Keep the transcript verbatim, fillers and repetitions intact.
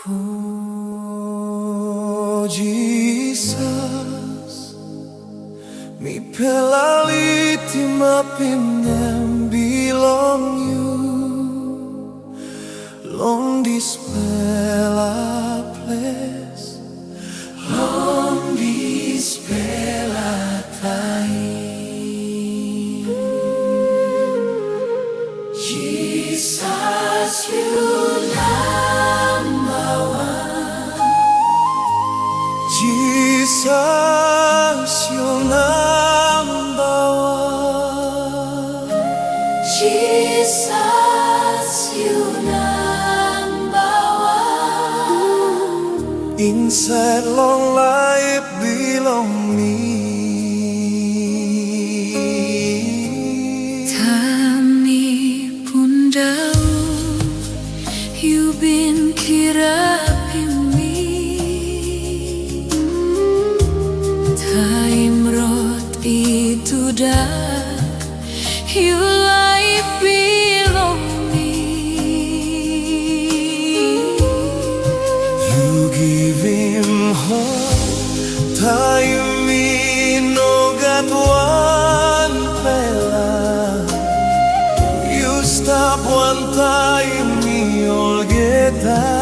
O Jisas, mipela litimapim nem bilong yu long dispela ples, long dispela taim. Jisas, yu namba wan. Jisas, yu namba wan. Jisas, yu namba wan. Insait long laip bilong mi. Taim mi pundaun, yu bin kirapim mi. Taim rot i tudak, yu laip bilong mi. Yu givim hop, taim mi no gat wanpela. Yu stap wantaim mi olgeta.